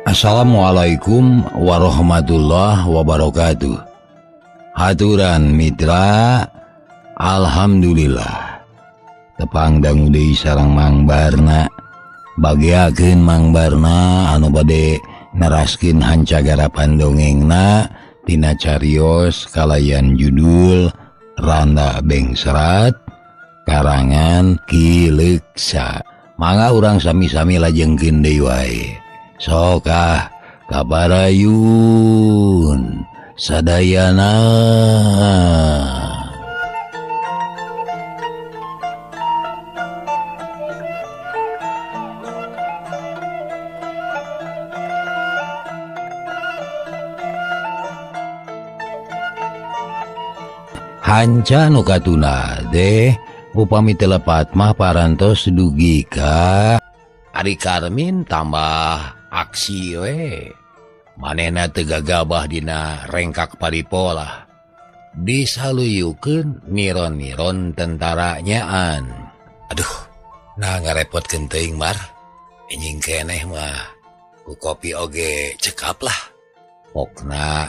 Assalamualaikum warahmatullahi wabarakatuh. Haturan mitra, alhamdulillah tepang dangu deui sareng Mang Barna. Bagiakeun Mang Barna anu bade neraskeun hancagarapan dongengna tina carios kalayan judul Randa Bengserat karangan Ki Leuksa. Mangga urang sami-sami lajengkeun deui wae. Sokah kabarayun sadayana. Hanca nu katuna teh upami teu lepat mah parantos dugi ka Ari Karmin tambah aksi we. Manehna teu gagabah dina rengkak paripolah. Disaluyukeun niron-niron tentara nyaan. Aduh, nah ngarepotkeun teuing mar. Enjing keneh mah ku kopi oge cekap lah. Pokna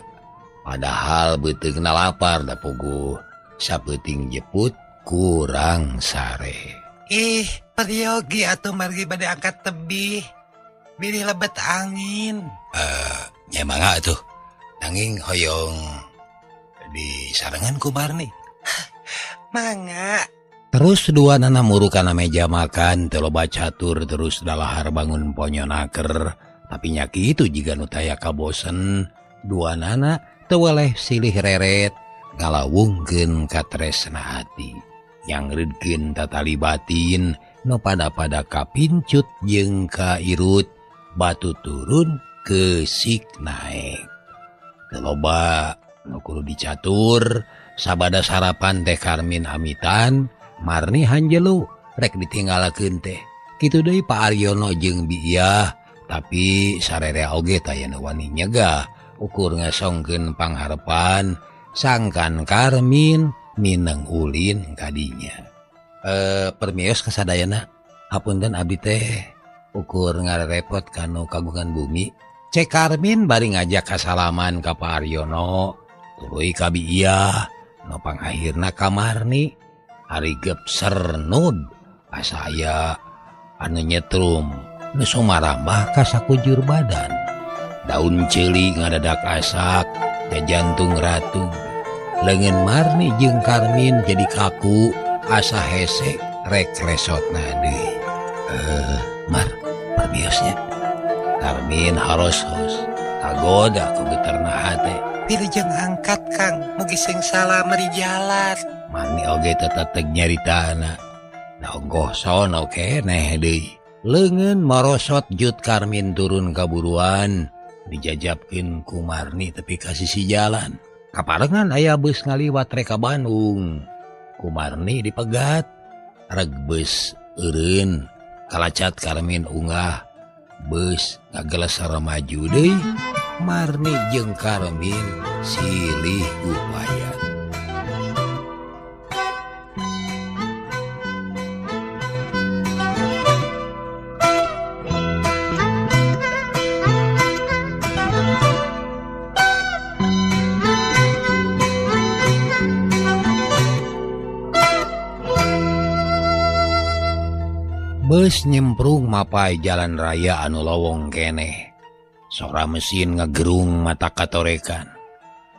padahal beuteungna lapar da puguh sapeuting jeput kurang sare. Ih, peryogi atuh margi bade angkat tebih. Bilih lebet angin. Nya mangga atuh. Nanging hoyong disarengan ku Marni. Mangga. Terus dua nana muru kana meja makan teu loba catur terus dalahar bangun ponyonaker. Tapi nya kitu jiga nu taya kabosen. Dua nana teu weleh silih reret ngalawungkeun katresna hati. Nyangreudkeun tatali batin nu pada-pada kapincut jeung kairut batu turun keusik naek. Teu loba nu kudu dicatur sabada sarapan teh Karmin amitan Marni hanjelu rek ditinggalakeun teh. Kitu deui Pak Aryono jeung Biiyah tapi sarere oge taya nu wani nyegah ukur ngasongkeun pangharepan sangkan Karmin mineng ulin kadinya. Permios kasadayana hapunten abdi teh ukur ngarepot kanu kagungan bumi. Cek Karmin bari ngajak kasalaman ka Pak Aryono tuluy ka Biiyah nu pangakhirna ka Marni. Ari gepser nud asa aya anu nyetrum nu sumarambah ka sakujur badan. Daun ceuli ngadadak asak da jantung ratu. Leungeun Marni jeung Karmin jadi kaku asa hese rek resotna deui. Mar, permiosnya. Karmin haros-hos kagoda ku geterna hate. Wilujeng angkat Kang, mugi sing salah meri jalan. Marni oge teteteg nyaritana. Da onggoh sono keneh deui. Leungeun marosot jut Karmin turun kaburuan dijajabkeun ku Marni tepi ka sisi jalan. Kaparengan aya beus ngaliwat rek ka Bandung. Ku Marni dipegat reg beus eureun kalacat Karmin unggah beus ngagelesar maju deui. Marni jeung Karmin silih upaya. Beus nyemprung mapai jalan raya anu lowong keneh. Sora mesin ngegerung mata katorekan.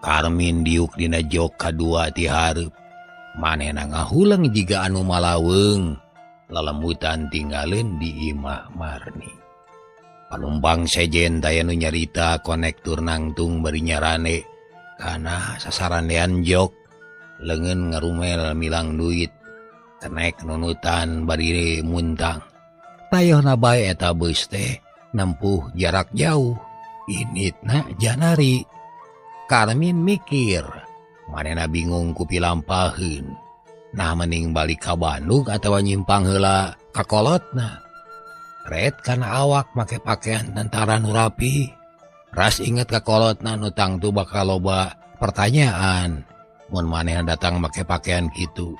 Karmin diuk dina jok kadua ti hareup. Manehna ngahuleng jiga anu malaweung. Lelemutan tinggaleun di imah Marni. Panumpang sejen taya nu nyarita konektur nangtung bari nyarane kana sasaranean jok. Leungeun ngarumel milang duit. Kenek nunutan bari muntang. Tayohna bae eta beus teh nempuh jarak jauh. Initna janari. Karmin mikir, manehna bingung ku pilampaheun. Nah mending balik ka Bandung atawa nyimpang heula ka kolotna. Ret kana awak make pakaian tentara nu rapi. Ras inget ka kolotna nu tangtu bakal loba pertanyaan. Mun manehna datang make pakaian kitu.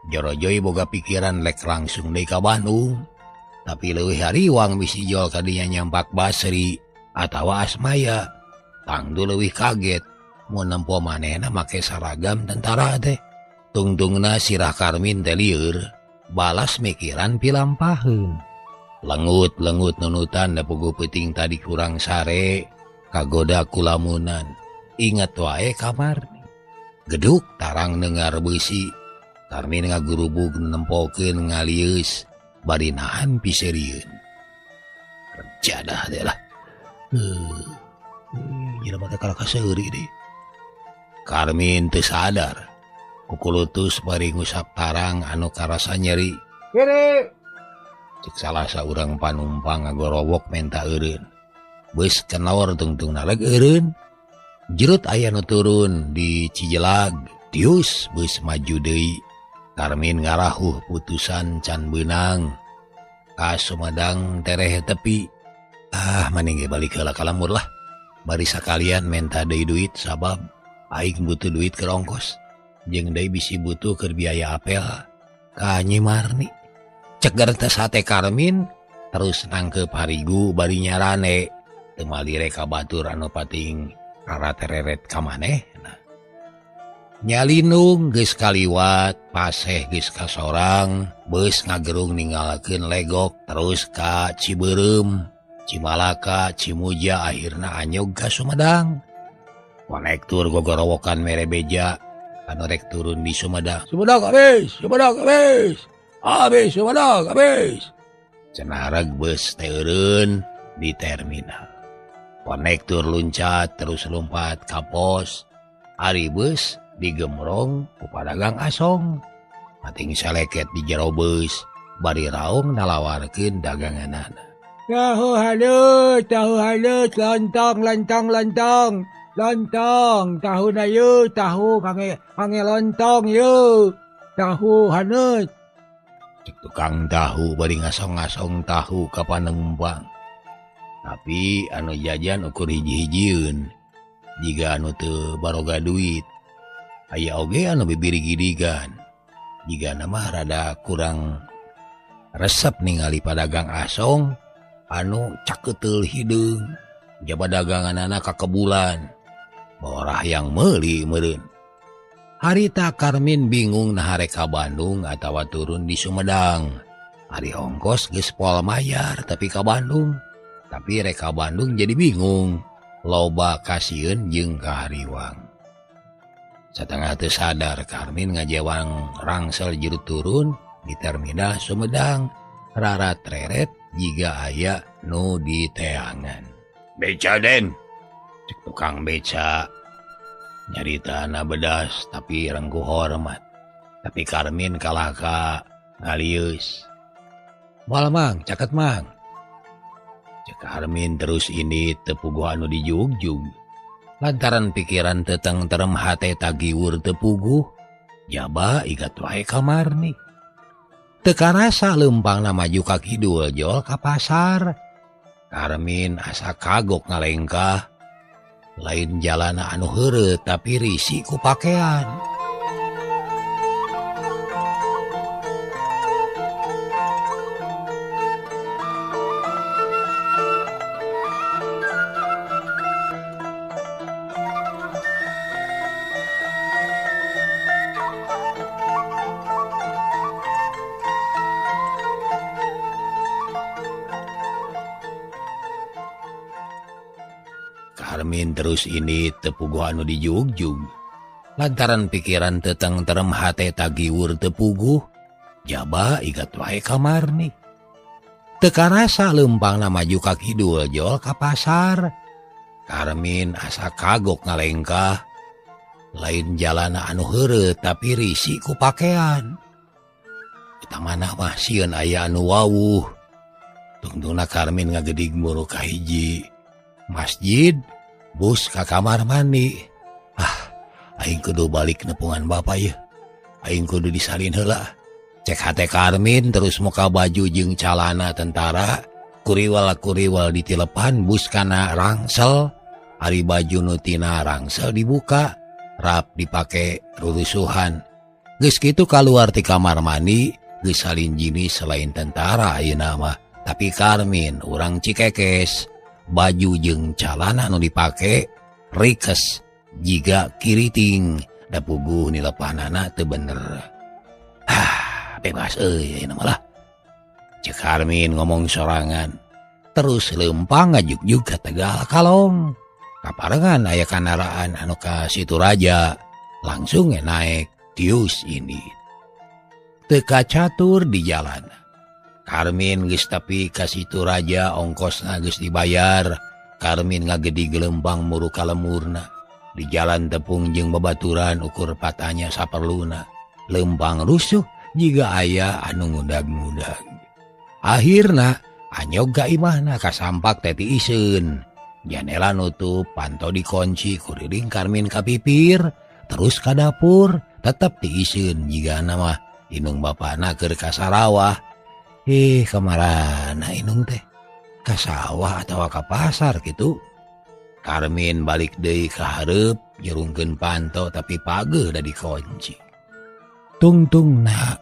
Jorojoy boga pikiran lek langsung deui ka Bandung. Tapi leuwih hariwang bisi jol kadinya nyampak Basri. atawa Asmaya. Tangdu leuwih kaget mun nempo manehna make saragam tentara teh. Tungtungna sirah Karmin teh lieur, balas mikiran pilampaheun. Lengut-lengut nunutan da puguh peuting tadi kurang sare, kagoda kulamunan. Ingat wae ka Marni. Geduk tarang dengar beusi. Karmin ngagurubug nempokeun ngalieus bari nahan piserieun. Jadah teh lah. Jelema teh kalah kaseuri deui. Karmin teu sadar. Kukulutus bari ngusap tarang anu karasa nyeri. Kiri. Cek salah saurang panumpang ngagorowok menta eureun. Beus kenawar tungtungna leg eureun. Jerut aya nu turun di Cijelag, tius beus maju deui. Karmin ngarahuh putusan can beunang. Ka Sumedang tereh tepi. Ah, maning ge balik heula ka lembur lah. Bari sakalian menta deui duit sabab aing butuh duit keur ongkos. Jeung deui bisi butuh keur biaya apel ka Nyi Marni. Ceger teh sate Karmin terus nangkep harigu bari nyarane. Teu malire ka batur anu pating raratereret ka manehna. Nyalinung geus kaliwat, paseh geus kasorang, beus ngagerung ninggalkeun legok terus ka Cibeureum, Cimalaka, Cimuja akhirna anyog ka Sumedang. Konektur gogorowokan mere beja anu rek turun di Sumedang. Sumedang habis, Sumedang habis. Habis Sumedang habis. Cenah beus teh eureun di terminal. Konektur luncat terus lompat ka pos. Ari beus digemrong ku padagang asong. Pating saleket di jero beus bari raung nalawarkeun daganganana. Tahu halus, lontong, lontong, lontong, lontong, tahu na yu, tahu kange lontong yu, tahu halus. Cek tukang tahu bari ngasong-ngasong tahu ka panembang. Tapi anu jajan ukur hiji-hijieun, jiga anu teu baroga duit. Aya oge anu bibiri-gidigan. Jiga mah rada kurang resep ningali padagang asong anu caketeul hideung. Jaba daganganana kakebulan. Borah yang meuli meureun. Harita Karmin bingung nah rek ka Bandung atawa turun di Sumedang. Ari ongkos geus pol mayar tapi ka Bandung. Tapi rek ka Bandung jadi bingung. Loba kasieun jeung kahariwang. Satengah teu sadar Karmin ngajewang rangsel jero turun di terminal Sumedang. Rarat reret jiga aya nu diteangan. Beca den, cek tukang beca. Nyaritana bedas tapi rengkuh hormat. Tapi Karmin kalah ka ngalieus. Moal mang, caket mang. Cek Karmin terus ini tepuguh anu dijugjug. Lantaran pikiran tetengterem hate tagiwur tepuguh, jaba igat wae ka Marni. Teu karasa leumpangna maju ka kidul jol ka pasar. Karmin asa kagok ngalengkah. Lain jalana anu heureut tapi risi ku pakean. Karmin terus ini tepuguh anu dijugjug. Lantaran pikiran tetengterem hate tagiwur tepuguh, jaba igat wae ka Marni. Teu karasa leumpangna maju ka kidul jol ka pasar. Karmin asa kagok ngalengkah. Lain jalana anu heureut tapi risi ku pakean. Eta mana mah sieun aya anu wawuh. Tungtungna Karmin ngagedig muru ka hiji masjid, bus ka kamar mandi. Ah, aing kudu balik nepungan bapa yeuh. Aing kudu disalin heula. Cek hate Karmin terus muka baju jeung calana tentara, kuriwal-kuriwal ditilepan bus kana rangsel. Ari baju nu tina rangsel dibuka, rap dipake rurusuhan. Geus kitu kaluar ti kamar mandi, geus salin jinis selain tentara ayeuna mah. Tapi Karmin urang Cikekes. Baju jeung calana nu dipake rikes jiga kiriting da puguh nilepahnana teu bener. Ah, bebas euy ayeuna mah lah. Cek Karmin ngomong sorangan. Terus leumpang ngajugjug ka Tegal Kalong. Kaparengan aya kandaraan anu ka Situ Raja. Langsung naik tius ini. Teu kacatur di jalan. Karmin geus tepi ka Situ Raja ongkosna geus dibayar. Karmin ngagedi gelembang muru ka lemurna. Di jalan tepung jeung babaturan ukur patanya saperluna. Leumpang rusuh jiga aya anu ngudag-ngudag. Akhirna anyog ka imahna kasampak teh tiiseun. Janela nutup, panto dikunci, kuriling Karmin ka pipir, terus ka dapur, tetep tiiseun jigana mah inung bapana keur ka sarawah. Kamarana inung teh? Ka sawah atawa ka pasar kitu. Karmin balik deui ka hareup nyurungkeun panto tapi pageuh da dikunci. Tungtungna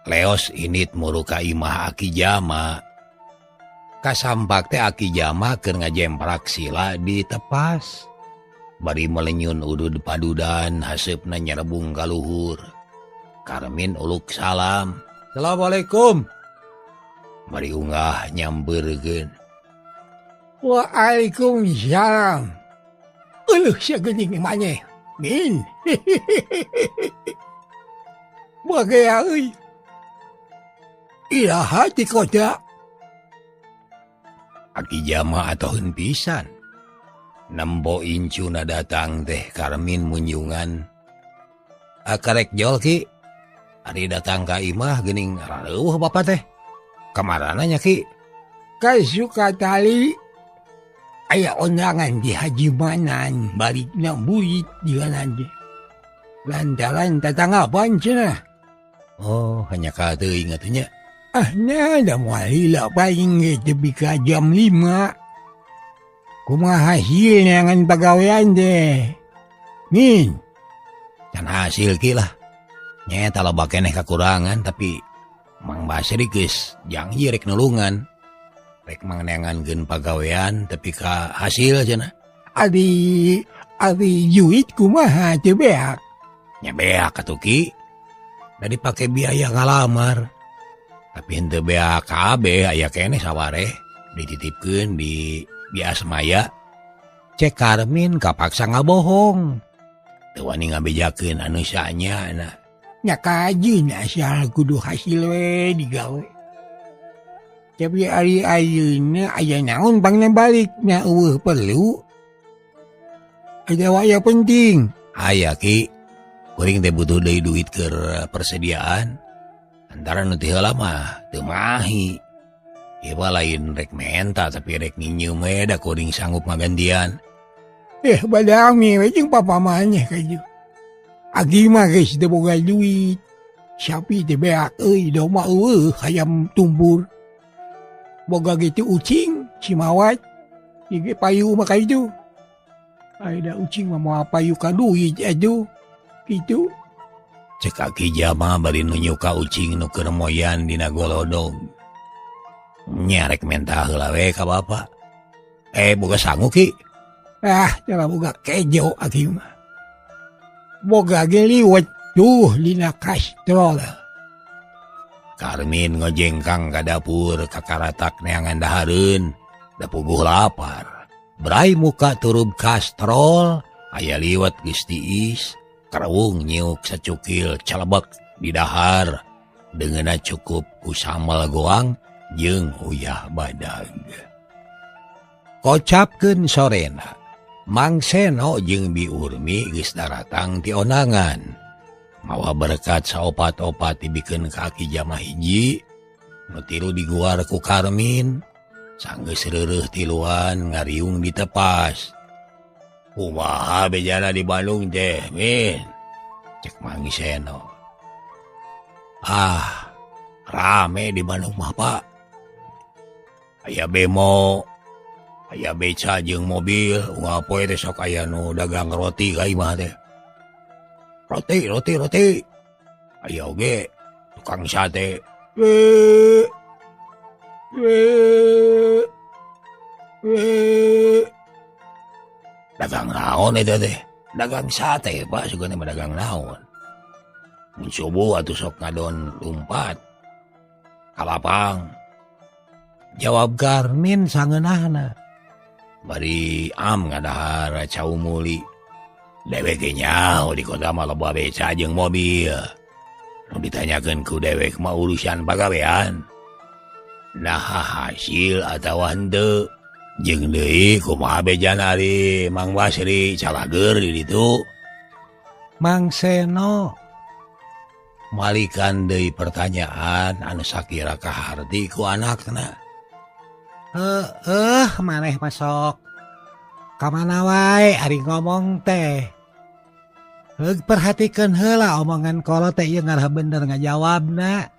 leos init muru ka imah Aki Jama. Kasampak teh Aki Jama keur ngajemprak sila di tepas. Bari melenyun udud padudan haseupna nyerebung ka luhur. Karmin uluk salam. Assalamualaikum. Bari unggah nyampeurkeun. Waalaikumsalam. Euleuh sia geuning maneh. Min. Bagea euy. Iraha ti kota. Aki Jama atoheun pisan. Nempo incuna datang teh Karmin munjungan. Akarek jol ki. Ari datang ka imah geuning rareuh bapa teh. Kamarana nya ki? Ka Sukatali aya ondangan di Haji Manan balikna burit di lantaran tatanggapan cenah. Oh, hanya ka teuing atuh nya. Ah, nya da moal lila paling ge tepi ka jam 5. Kumaha hasil neangan pagawean teh? Min. Can hasil ki lah. Nyeta loba keneh kakurangan tapi Mang Basri geus janji rek nulungan. Rek mangneangankeun pagawean tepi ka hasil cenah. Ari ari juit kumaha teu beak? Nya beak atuh ki. Da dipake biaya ngalamar. Tapi henteu beak kabeh aya keneh sawareh dititipkeun di Biasmaya. Cek Karmin kapaksa ngabohong. Teu wani ngabejakeun anu saanya. Nya kajeun asal kudu hasil we digawe. Tapi ari ayeuna aya naon pangna balik nya eueuh perlu. Ada waya penting. Aya ki. Kuring teh butuh deui duit keur persediaan. Antara nu ti heula mah teu mahi. Ieu mah lain rek menta tapi rek nginjeum we da kuring sanggup ngagantian. Badami we jeung papa maneh ka dieu. Agi mah geus teu boga duit. Sapi teh beak euy, domba eueuh hayam tumbur. Boga gitu ucing, cimawat. Ieu payu mah ka ditu. Ai da ucing mah moal payu ka duit atuh. Kitu. Cek Aki Jama bari nunjuk ka ucing nu keur moyan dina golodog. Nya rek menta heula we ka bapa. Boga sangu ki. Ah, cara boga kejo aki mah. Boga ge liwet tuh dina kastrol. Karmin ngojengkang ka dapur kakaratak neangan dahareun. Da puguh lapar. Brai muka turub kastrol, aya liwet geus tiis. Karawung nyiuk sacukil calebek di dahar. Deungeunna cukup ku sambal goang jeung uyah badag. Kocapkeun sorena. Mang Seno jeung Bi Urmi geus daratang ti ondangan. Mawa berkat saopat-opat dibikeun ka Aki Jama hiji, nu tilu diguar ku Karmin. Sanggeus reureuh tiluan ngariung ditepas. Kumaha bejana di Bandung teh, Min? Cek Mang Seno. Ah, rame di Bandung mah, Pak. Aya bemo, aya beca jeung mobil, unggal poe teh sok aya nu dagang roti ka imah teh. Roti, roti, roti. Aya oge tukang sate. Dagang naon eta teh? Dagang sate Pak, sugana mah dagang naon. Mun subuh atuh sok ngadon lumpat ka lapang. Jawab Karmin sangeunahna. Bari am ngadahar cau muli. Dewek ge nyaho di kota mah loba beca jeung mobil. Nu ditanyakeun ku dewek mah urusan pagawean. Naha hasil atawa henteu. Jeung deui kumaha bejana ari Mang Basri calageur di ditu. Mang Seno malikan deui pertanyaan anu sakira kaharti ku anakna. Heueuh maneh mah sok ka mana wae ari ngomong teh. Heug perhatikeun heula omongan kolot teh ieu ngarah bener ngajawabna.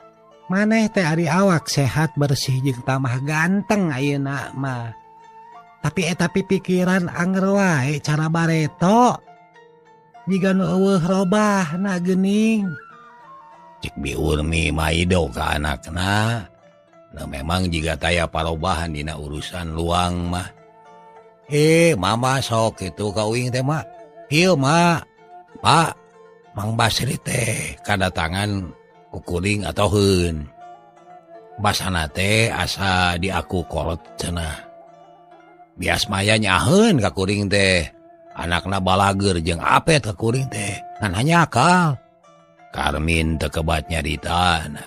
Maneh teh ari awak sehat bersih jeung tamah ganteng ayeuna mah. Tapi eta pipikiran anger wae cara bareto. Jiga nu eueuh robahna geuning. Cek Bi Urmi maido ka anakna. Nah memang jiga taya parobahan dina urusan luang mah. Mama sok kitu ka uing teh mak. Ieu mak, Pak, Mang Basri teh kadatangan kukuring atau heun. Basana teh asa diaku kolot cenah. Bias maya nyaheun ka kuring teh. Anakna balageur jeung apet ka kuring teh. Ngan hanya akal. Karmin teu kebat nyaritana.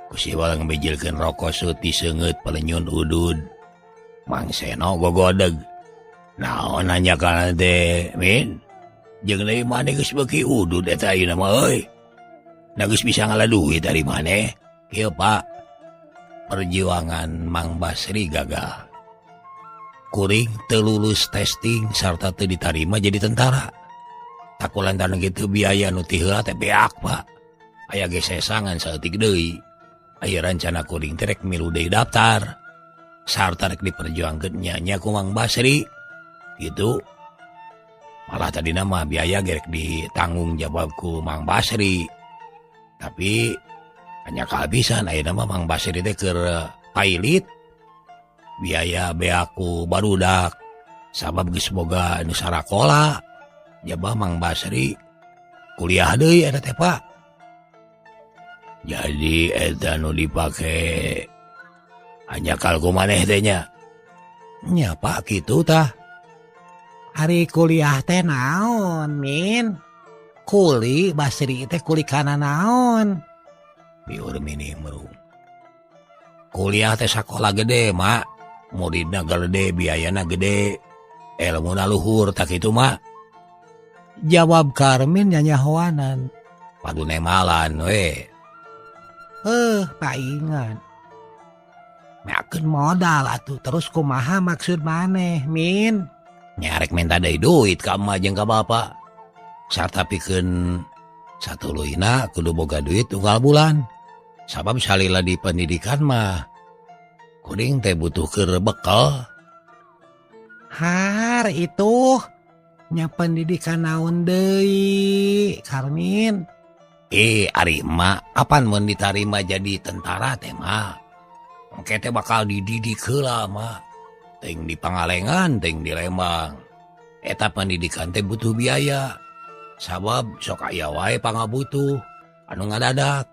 Ku siwal ngebejilkeun rokok seut diseungeut palenyun udud. Mang Seno gogodeg. Naon nanya kana teh, Min? Jeung deui maneh geus beuki udud eta ayeuna mah euy. Da geus bisa ngala duit ari maneh. Kieu Pak, perjuangan Mang Basri gagal. Kuring teu lulus testing sarta teu ditarima jadi tentara. Takulantaran kitu biaya nu ti heula teh beak Pak. Aya ge sesangan saeutik deui. Aya rencana kuring teh rek milu deui daftar. Sarta rek diperjuangkeun nya-nya ku Mang Basri. Gitu. Malah tadina mah biaya ge rek ditanggung jawab ku Mang Basri. Tapi hanya kehabisan ayeuna mah Mang Basri teh keur pailit. Biaya beaku barudak sabab geus boga nu sarakola. Jabah Mang Basri kuliah deui eta teh Pak. Jadi eta nu dipake hanya kalku maneh teh nya. Nya Pak kitu tah. Ari kuliah teh naon Min? Kuli Basri teh kuli kana naon? Biur mini merung. Kuliah teh sakola gede mak. Muridna gede, biayana gede, elmuna luhur tak kitu mak. Jawab Karmin nyanyahoanan. Padu nemalan we. Paingan. Meakeun modal atuh terus kumaha maksud maneh Min? Nyarek minta deui duit ka emak jeung ka bapak. Sarta pikeun satuluyna kudu boga duit unggal bulan. Sabab salila di pendidikan mah kuring teh butuh keur bekal. Har itu nya pendidikan naon deui Karmin? Ari emak apan mun ditarima jadi tentara teh mah. Engke teh bakal dididik heula mah. Teuing di Pangalengan, teuing di Lembang. Eta pendidikan teh butuh biaya. Sabab sok aya wae pangabutuh anu ngadadak.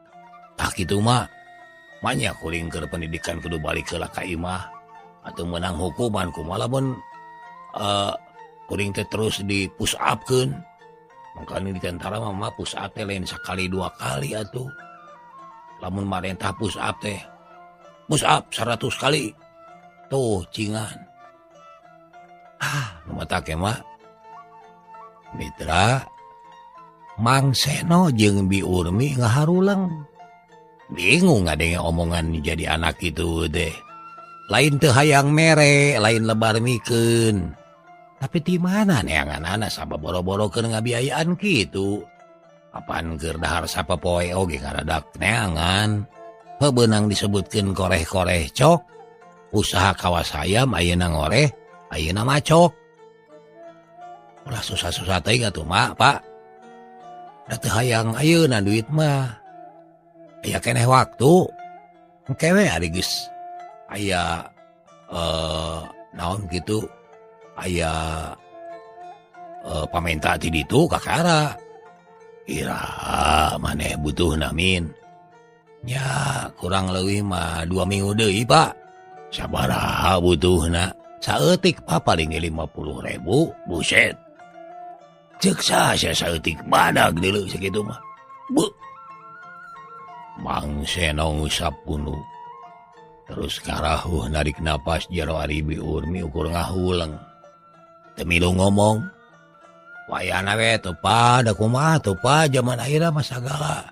Tah kitu mah. Manya kuring keur pendidikan kudu balik heula ka imah atau menang hukuman kumaha lamun kuring teh terus di push upkeun. Mangkana di tentara mah push up teh lain sakali dua kali atuh. Lamun marentah push up teh push up 100 kali. Tuh cingan. Nu mata ke mah. Mitra Mang Seno jeung Bi Urmi ngaharuleng. Bingung ngadenge omongan jadi anak itu deh. Lain teu hayang mere, lain lebar mikeun. Tapi di mana neangan anak sabab boro-boro keur ngabiayaan kitu. Apaan keur dahar sapopoe oge ngaradak neangan. Heubeunang disebutkeun koreh-koreh cok. Usaha kawas hayam ayeuna ngoreh, ayeuna macok. Ulah susah-susah teuing atuh mak, Pak. Da teu hayang ayeuna duit mah. Aya keneh waktu. Engke we ari geus aya Naon kitu aya pamenta ti ditu kakara. Iraha maneh butuhna Min? Nya kurang leuwih mah 2 minggu deui Pak. Sabaraha butuhna? Saeutik Pak paling 50.000. Buset. Ceuk saha sia saeutik badag deuleu sakitu mah. Beuh. Mang Seno ngusap punu. Terus karahuh narik napas jero ari biur mi ukur ngahuleng. Teu milu ngomong. Wayana we teu pa da kumaha teu pa jaman ayeuna mah sagala.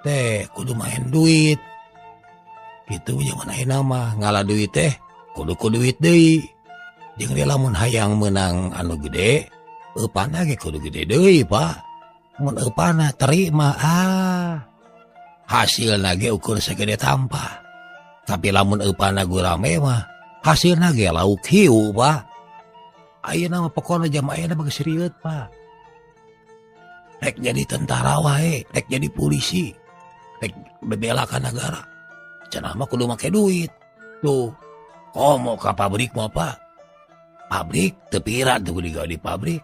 Teh kudu main duit. Kitu jaman ayeuna mah ngala duit teh kudu ku duit deui. Jeung we lamun hayang meunang anu gede, eupana ge kudu gede deui, Pak. Mun eupana terima ah. Hasilna ge ukur sagede tampah. Tapi lamun eupana gurame mah hasilna ge lauk hiu, Pak. Ayeuna mah pokona jam ayeuna mah geus rieut, Pak. Rek jadi tentara wae, rek jadi polisi, rek bebela ka nagara. Cenah mah kudu make duit. Tuh, komo ka pabrik mah, Pak. Pabrik teu pira teu kudu digawe di pabrik.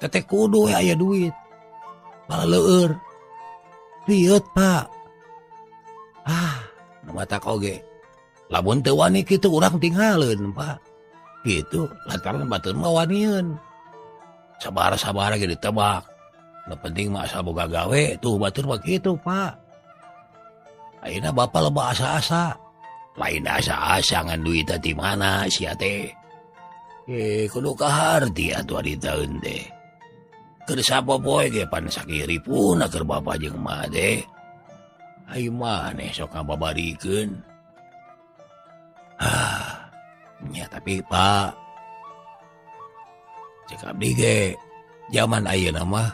Teteh kudu we aya duit. Malah leueur. Rieut, Pak. Ah, nu matak oge. Lamun teu wani kitu urang tinggaleun, Pak. Gitu, lantaran batur mah wanieun. Sabaraha-sabaraha ge ditebak. Nu penting mah asal boga gawe, tuh batur mah kitu, Pak. Ayeuna bapak loba asa-asa. Lain asa-asa ngan duit teh ti mana sia teh. Kudu kaharti atuh ari taeun teh. Keur sapopoe ge pan sakiripuna keur bapa jeung emak teh. Ayo maneh sok ngababarikeun. Ah, nya tapi Pak, cek abdi ge zaman ayeuna mah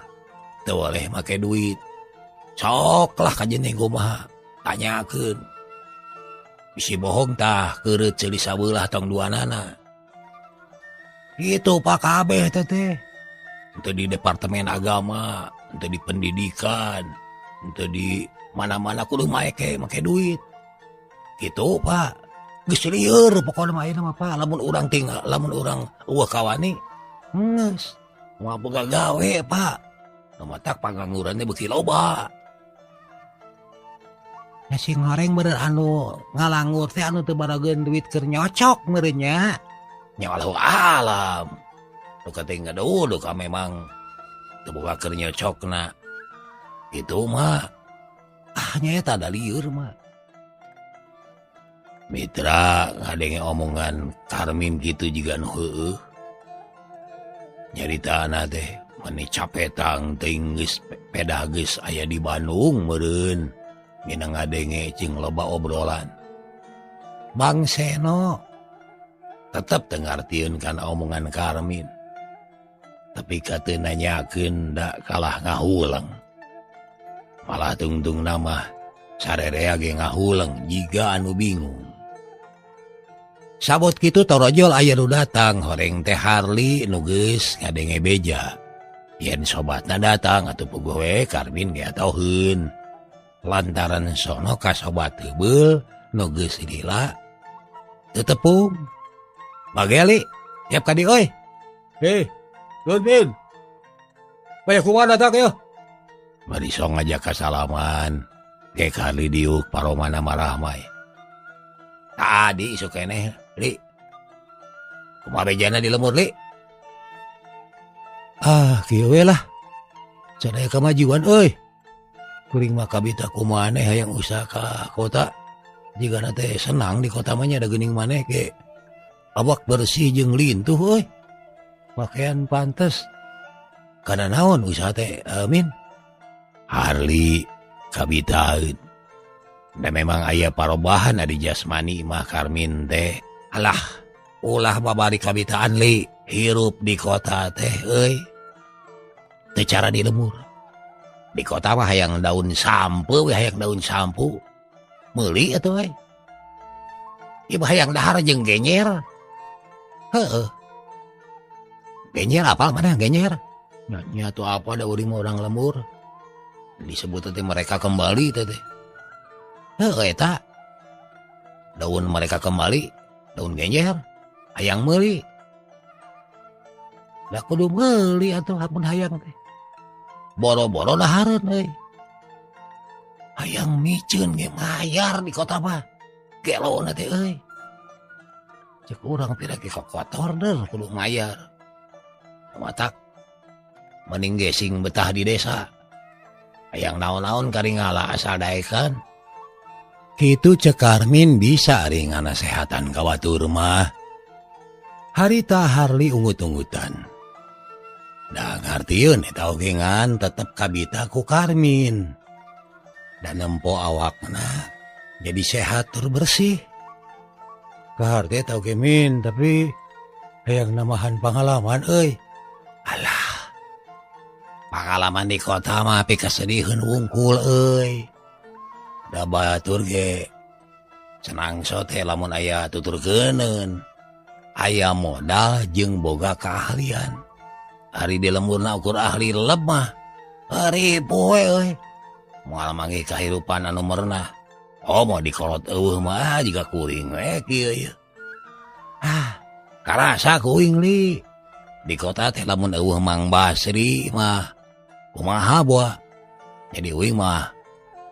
teu boleh make duit. Sok lah kajeneng kumaha, tanyakeun. Bisi bohong tah keureut ceuli sabelah tong duanana. Gitu Pak kabeh teh teh. Henteu di departemen agama, henteu di pendidikan, henteu di mana-mana kudu make duit. Gitu Pak. Geus lieur pokona mah ayeuna mah Pak, lamun urang tinggal, lamun urang eueuh kawani, geus moal boga gawe Pak. Nu matak pangangguran teh beuki loba. Nasi goreng bener anu ngalanggur teh anu teu barageun duit keur nyocok meureun nya. Nya wallahu alam. Nu kating ngaduh ka memang teu boga keur nyocokna. Kitu mah. Ah nya eta da lieur mah. Mitra ngadenge omongan Karmin kitu jiga nu heueuh. Nyaritana teh meni capetang teuing geus pedah geus aya di Bandung meureun. Minang ngadenge jeung loba obrolan. Bang Seno tetep teu ngartieun kana omongan Karmin. Tapi ka teu nanyakeun da kalah ngahuleng. Malah tungtung nama sarerea ge ngahuleng jiga anu bingung. Sabot kitu torojol aya nu datang horeng teh Harli nu geus ngadenge beja. Yen sobatna datang atuh puguh we Karmin ge atoheun. Lantaran sono ka sobat heubeul nu geus lila teu tepung. Bageli, tiap ka dieu euy. Hei, nuhun Min. Banyak kumaha datang yeuh. Bari sok ngajak kasalaman. Ge Harli diuk paromana marahmai. Tadi isuk keneh, Li. Kumaha bejana di lemur, Li? Ah, kieu we lah. Can aya kamajuan euy. Kuring mah kabita kumaneh hayang usaha ka kota. Jigana teh senang di kota mah nya da geuning maneh ge. Awak bersih jeung lintuh euy. Pakaian pantes. Kana naon usaha teh, Min? Harli kabitaeun. Da memang aya parobahan ari jasmani mah Karmin teh. Alah, ulah babari kabitaan Li, hirup di kota teh euy. Teu cara di lemur. Di kota mah hayang daun sampo we, hayang daun sampo. Meuli atuh we. Ieu mah hayang dahar jeung genyer. Heeh. Genyer apal mana genyer? Nya, nya tuh apa da urang mah urang lemur. Disebut teh mereka kembali teh teh. Heuh eta. Daun mereka kembali, daun genjer. Hayang meuli. Da kudu meuli atuh lamun hayang teh. Boro-boro dahareun euy. Hayang miceun ge mayar di kota mah. Gelona teh euy. Cek urang pira ge kokotor deuh kudu mayar. Matak mending gesing betah di desa. Hayang naon-naon karingala asal daekan. Kitu cek Karmin bisa ari nganasehatan ka batur mah. Harita Harli ungut-ungutan. Da ngartieun eta oge ngan tetep kabita ku Karmin. Dan nempo awakna jadi sehat tur bersih. Kahar teh tau ge min tapi hayang namahan pangalaman euy. Alah. Pangalaman di kota mah pikasediheun wungkul euy. Da batur ge senang sote lamun aya tuturkeuneun. Aya modal jeung boga keahlian. Ari di lemburna ukur ahli lemah. Ari poe euy. Moal manggih kahirupan anu merenah. Oh mau dikolot eueuh mah jiga kuring we kieu ieu. Ah, karasa kuing li. Di kota teh lamun eueuh Mang Basri mah kumaha boa. Jadi uing mah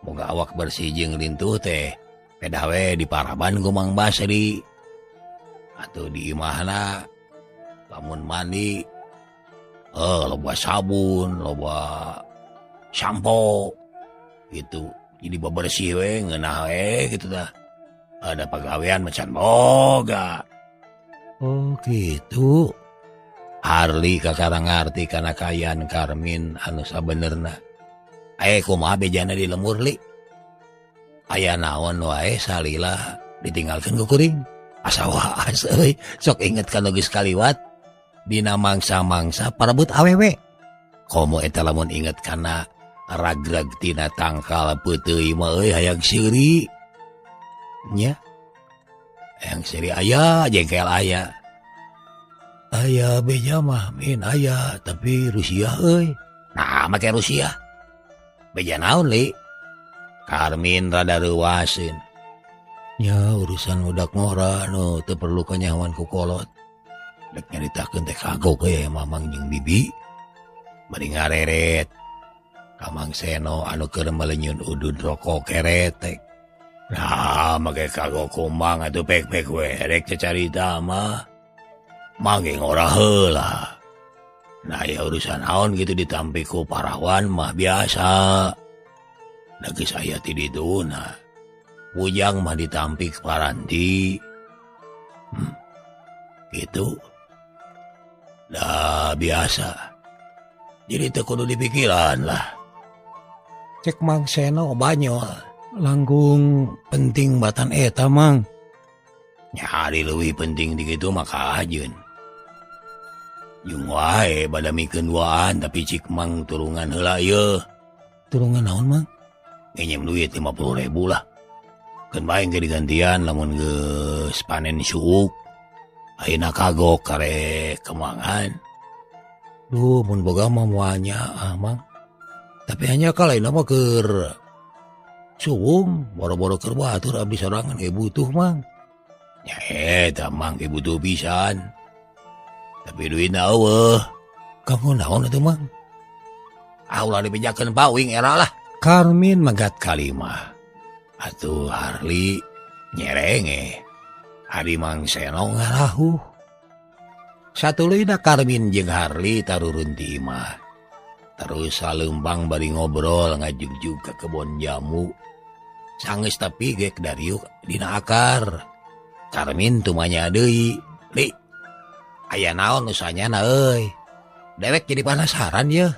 boga awak bersih jeung lintuh teh pedah we diparaban ku Mang Basri. Atuh di imahna lamun mandi loba sabun, loba sampo gitu. Jadi bebersih we ngeunah we gitu tah. Ada pagawean macan boga. Oh gitu. Harli kakara ngarti kana kaayaan Karmin anu sabenerna. Kumaha bejana di lemur li? Aya naon wae salila ditinggalkeun ku kuring. Asa waas euy, sok inget kana geus kaliwat dina mangsa-mangsa parebut awewe. Komo eta lamun inget kana ragrag tina tangkal peuteuy mah euy hayang seuri. Nya. Hayang seuri aya jengkel aya. Aya beja mah min aya tapi Rusia euy. Nah make Rusia. Beja naon li? Karmin rada reuaseun. Nya urusan budak ngora nu teu perlu kanyahoan ku kolot. Rek nyaritakeun teh kagok we mamang jeung bibi. Bari ngareret. Kamang Seno anu keur melenyun udud rokok keretek. Nah, make kagok kumang atuh pek-pek we rek cacarita mah. Mangge ngora heula. Nah, ya urusan naon gitu ditampi ku parawan mah biasa. Da geus aya ti dituna. Bujang mah ditampi ku paranti. Gitu. Da biasa. Jadi teu kudu dipikiran lah. Cek Mang Seno banyol. Langkung penting batan eta Mang. Nyari leuwih penting di kitu mah kahajeun. Jeung wae bada mikeun duaan tapi cik Mang turungan heula ieu. Turungan naon Mang? Nginjem duit 50.000 lah. Keun bae ge digantian lamun geus panen suuk. Ayeuna kagok karek kemangan. Duh mun boga mah moal nyaah Mang. Tapi hanya kalaina mah keur suwung boro-boro keur batur abdi sorangan ge butuh Mang. Nya eta Mang ge butuh pisan. Tapi duitna eueuh. Kanggo naon atuh Mang? Ah ulah dibejakeun pawing era lah. Karmin megat kalimah. Atuh Harli nyerenge. Ari Mang Seno ngarahuh. Satuluyna Karmin jeung Harli tarurun ti imah. Terus saleumpang bari ngobrol ngajugjug ka kebon jamu. Sanggeus tapi gek dariuk dina akar. Karmin tumanya deui. Li, aya naon nu sanyana euy? Dewek jadi penasaran yeuh.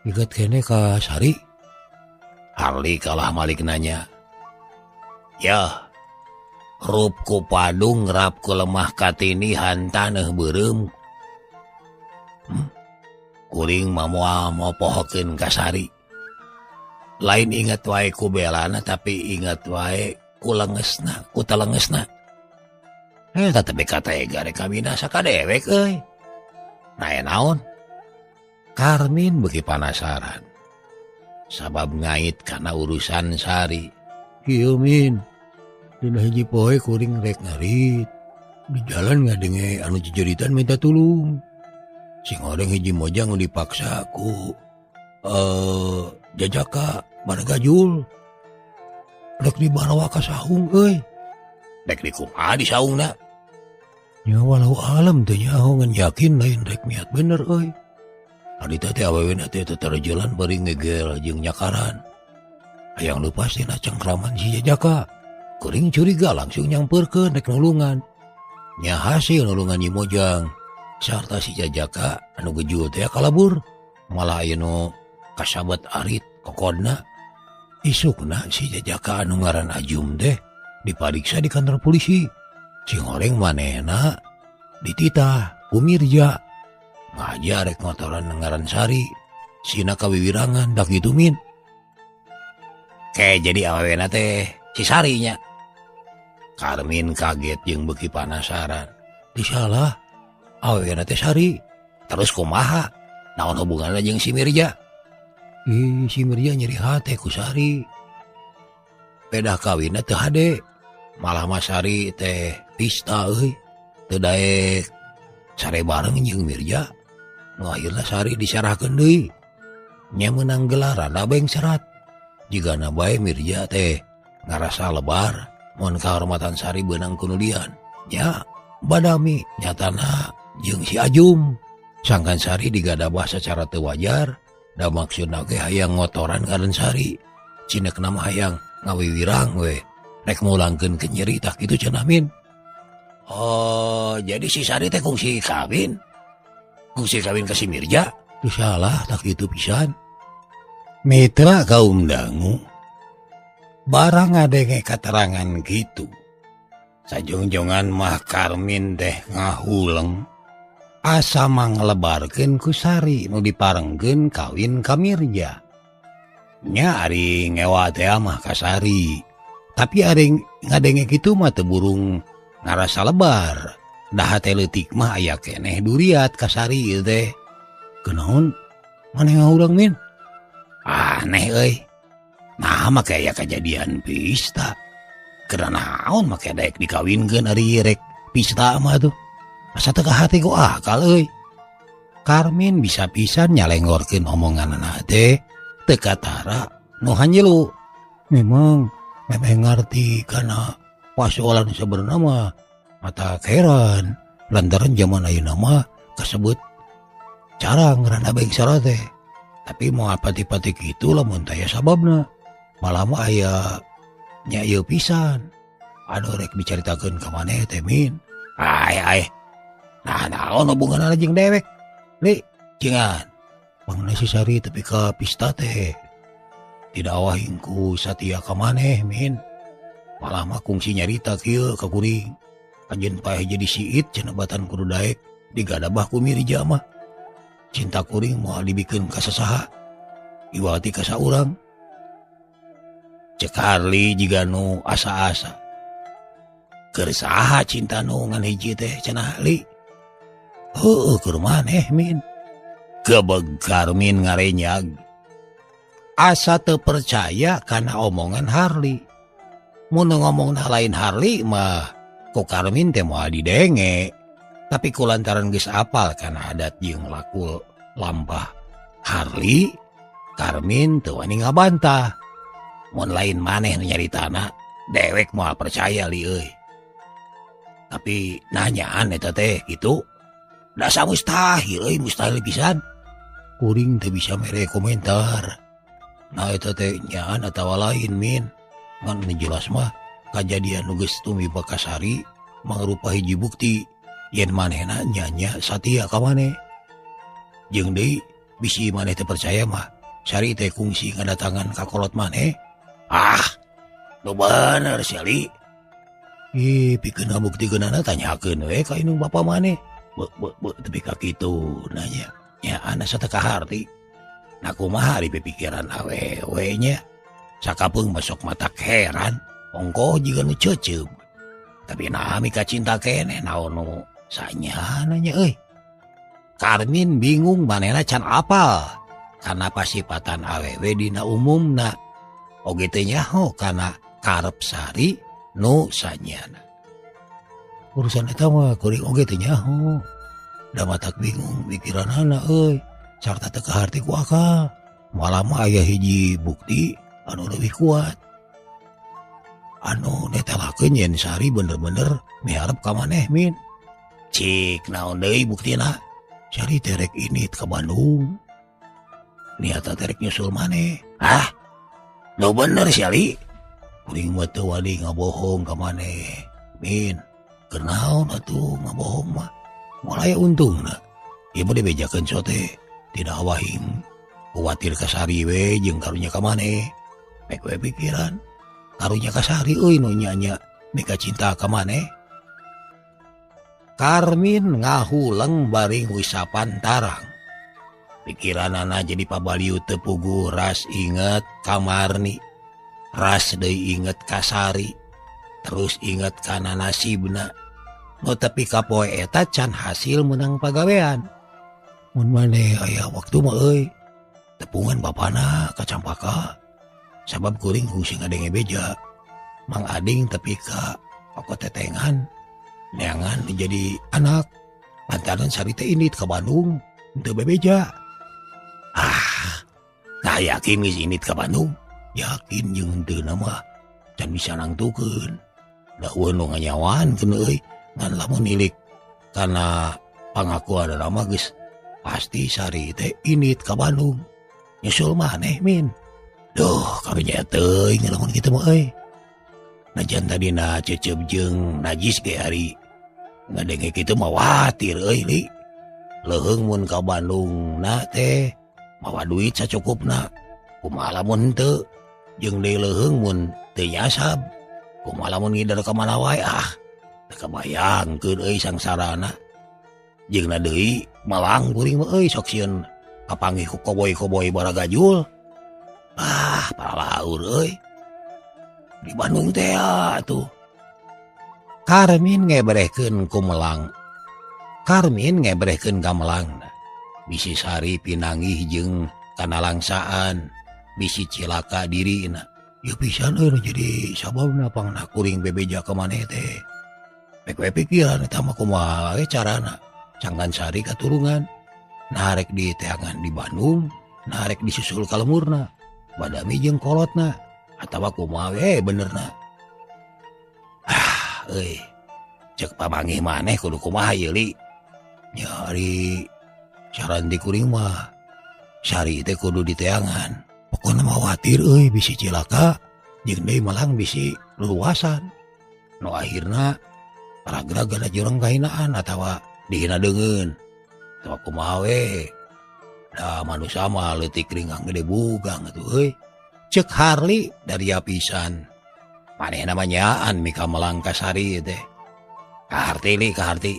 Inget kene ka Sari. Harli kalah malik nanya. Yah, rup ku padung rap ku lemah katinihan taneuh beureum. Kuring mah moal mopohokeun ka Sari. Lain inget wae ku belana tapi inget wae ku lengesna, ku telengesna. Tapi katega rek kabinasa ka dewek euy. Nah, naon? Karmin beuki panasaran. Sabab ngait kana urusan Sari. Kieu min, dina hiji poe kuring rek ngarit. Di jalan ngadenge anu jejeritan minta tulung. Sing oreng hiji mojang dipaksa ku jajaka bargajul. Rek dibarawa ka saung euy. Rek dikumaha di saungna? Nya walau alam teh nyaho ngan yakin lain rek niat bener euy. Harita teh awewena teh teu jalan bari ngegel jeung nyakaran. Hayang lupa tina cengkraman si jajaka. Kuring curiga langsung nyamperkeun rek nulungan. Nya hasil nulungan Nyi Mojang sarta si jajaka anu gejul teh kalabur. Malah aya nu kasabat arit kokodna. Isukna si jajaka anu ngaran Ajum teh dipariksa di kantor polisi. Sing horeng manehna dititah ku Mirja. Ngajar rek ngotoran ngaran Sari. Sina kawiwirangan dak kitu min. Ke jadi awewena teh si Sarinya. Karmin kaget jeung beuki panasaran. Disalah awewena teh Sari. Terus kumaha? Naon hubunganna jeung si Mirja? Ih, si Mirja nyeri hate ku Sari. Pedah kawinna teu hade. Malah mah Sari teh pista euy. Teu daek sare bareng jeung Mirja. Nu akhirna Sari disarahkeun deui. Nya meunang gelaran abeng serat. Jigana bae Mirja teh ngarasa lebar mun kahormatan Sari beunang ku nu lian. Nya badami nyatana jeung si Ajum. Sangkan Sari digadabah secara teu wajar, da maksudna ge hayang ngotoran ngaran Sari. Cinekna mah hayang ngawiwirang we. Rek mulangkeun ke nyeri tah kitu cenah min. Oh, jadi si Sari teh kungsi kawin. Kungsi kawin ka si Mirja. Teu salah tah kitu pisan. Mitra kaum dangu barang ngadenge katerangan gitu. Sajongjongan mah Karmin teh ngahuleng asa manglebarkeun ku Sari nu diparengkeun kawin ka Mirja. Nya ari ngewa teh mah ka Sari. Tapi ari ngadenge kitu mah teu burung ngarasa lebar. Dah teh leutik mah aya keneh duriat ka Sari ieu teh. Kunaon maneh ngahuleng min? Aneh euy. Nah make aya kajadian pista. Keur naon make daek dikawinkeun ari rek pista mah tuh. Asa teu kahati ku akal euy. Karmin bisa pisan nyalenggorkeun omonganna teh teu katara nu hanjelu. Memang memeh ngarti kana pasoalan sabenerna mah mata heran lantaran zaman ayeuna mah kasebut cara ngaranna bengsara teh. Tapi mau pati-pati kitu lamun taya sababna. Malah mah aya nya ieu pisan. Anu rek dicaritakeun ka maneh teh min. Ai ai. Nah naon hubunganna jeung dewek? Li, cengan. Pangna si Sari tepi ka pista teh. Tidak awahing ku satia ka maneh min. Malah mah kungsi nyarita kieu ka kuring. Anjeun paeh jadi siit cenah batan kudu daek digadabah ku Mirja mah. Cinta kuring moal dibikeun ka sasaha. Iwati ka saurang. Cek Harli jiga nu asa-asa. Keur saha cinta nu ngan hiji teh cenah Li. Heueuh keur maneh min. Gebeg Karmin ngarenyag. Asa teu percaya kana omongan Harli. Mun ngomongna lain Harli mah ku Karmin teh moal didenge. Tapi kulantaran geus apal kana adat jeung laku lampah Harli, Karmin teu wani ngabantah. Mun lain maneh nu nyaritana, dewek moal percaya li euy. Tapi nanyaan eta teh kitu. Dasa mustahil euy, mustahil pisan. Kuring teu bisa mere komentar. Nah eta teh nyaan atawa lain min. Ngan nu jelas mah kajadian nu geus tumiba ka Sari mangrupa hiji bukti yen manehna nya-nya satia ka maneh. Jeung deui bisi maneh teu percaya mah Sari teh kungsi ngadatangan ka kolot maneh. Ah, nu bener sia Li. Ih, pikeun ngabuktikeunana tanyakeun we ka indung bapa maneh. Be be be tepi ka kitu nanya. Nya asa teu kaharti. Nah kumaha ari pipikiran awewe nya. Sakapeung mah sok matak heran, ongkoh jiga nu ceuceum. Tapi naha mika cinta keneh naon nu sanyana nya euy. Karmin bingung manehna can apal kana pasipatan awewe dina umumna. Oge teu nyaho kana karep Sari nu sanyana. Urusan eta mah kuring oge teu nyaho. Da matak bingung pikiranana euy. Sarta teu kaharti ku akal. Malah mah aya hiji bukti anu leuwih kuat. Anu netelakeun yen Sari bener-bener miharep ka maneh Min. Cik naon deui buktina? Sari teh rek indit ka Bandung. Niatna teh rek nyusul maneh. Hah? Nu bener sia Li. Kuring mah teu wani ngabohong ka maneh. Min, keur naon atuh ngabohong mah? Moal aya untungna. Ieu mah dibejakeun sote tidak wahing. Kuatir ka Sari we jeung karunya ka maneh. Pek we pikiran. Karunya ka Sari euy nu nya-nya mika cinta ka maneh. Karmin ngahuleng bari ngusapan tarang. Pikiranana jadi pabaliut teu puguh ras inget ka Marni. Ras deui inget ka Sari. Terus inget kana nasibna. Nu tepi ka poe eta can hasil meunang pagawean. Mun maneh aya waktu mah euy. Tepungan bapana ka Campaka. Sabab kuring kungsi ngadenge beja. Mang Ading tepi ka pakotetengan neangan jadi anak. Lantaran Sari teh indit ka Bandung teu bebeja. Ah, nah yakin geus indit ka Bandung. Yakin jeung henteu mah can bisa nangtukeun. Da eueuh nu nganyawaan keun euy. Ngan lamun nilik kana pangakuan mah geus pasti Sari teh indit ka Bandung. Nyusul maneh Min. Duh, karunya teuing lamun kitu mah euy. Najan tadina cecep jeung najis ge ari ngadenge kitu mah watir euy Li. Leuheung mun ka Bandung na teh mawa duit sacukupna. Kumaha lamun henteu? Jeung deui leuheung mun teu nyasab. Kumaha lamun ngider ka mana wae ah. Teu kabayangkeun euy sangsarana. Jeung na deui malang kuring mah euy sok sieun kapanggih ku koboy-koboy baragajul. Ah, paralaur euy. Di Bandung teh atuh. Karmin ngebrehkeun ku melang. Karmin ngebrehkeun ka melangna. Bisi Sari pinanggih jeung kanalangsaan, bisi cilaka dirina. Ieu pisan euy nu jadi sababna pangna kuring bebeja ka maneh teh. Pek we pikiran eta mah kumaha we carana. Cangkan Sari katurungan. Narek di teangan di Bandung, narek disusul ka lemurna. Badami jeung kolotna atawa kumaha we benerna. Ah, euy. Cek pamanggih maneh kudu kumaha ieu Li? Nya ari saran di kuring mah Sari teh kudu diteangan. Pokona mah khawatir euy bisi cilaka jeung deui malang bisi luasan. Nu akhirna ragrag jurang kahinaan atawa dihina deungeun. Atawa kumaha we. Da manusia mah leutik ringang gede bugang atuh euy. Cek Harli dari apisan. Manehna mah nyaan mika melang ka Sari teh. Kaharti li kaharti.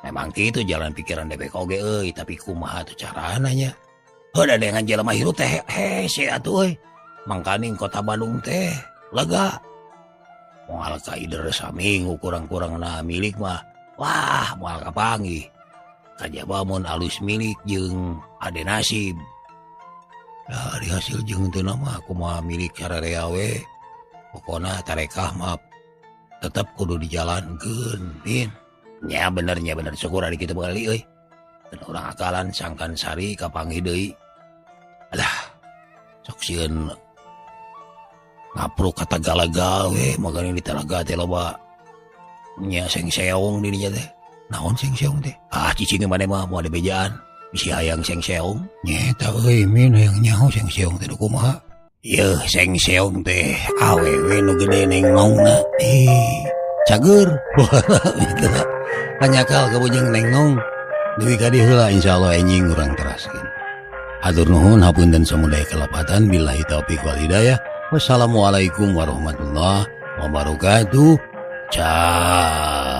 Memang kitu jalan pikiran dewek oge euy, tapi kumaha tuh carana nya? Heuh da dengan jelema hirup teh hese atuh euy. Mangkaning kota Bandung teh lega. Moal ka ider saminggu kurang-kurangna milik mah. Wah, moal kapanggih. Kajaba mun alus milik jeung ade nasib. Dari hasil jeung teu mah kumaha milik sararea we. Pokona tarekah mah tetep kudu dijalankeun, Min. Nya bener syukur ari kitu bali euy. Dan urang akalan sangkan Sari kapanggih deui. Alah, sok sieun ngapruk ka Tagalaga we, magani di Talaga teh loba nya sengseong di dinya teh. Naon sengseong teh? Ah, cicing maneh mah moal dibejaan. Bisi hayang sengseong. Nyeta euy Min hayang nyaho sengseong teh kumaha? Yeuh sengseong teh awewe nu gede nengnongna. Ih, cager. Gitu. Panyakal kabujeng nengnong. Duwi ka dieu heula insyaallah enjing urang teraskeun. Hatur nuhun hapunten samudaya kelepatan billahi taufik wal hidayah. Wassalamualaikum warahmatullahi wabarakatuh. Ciao.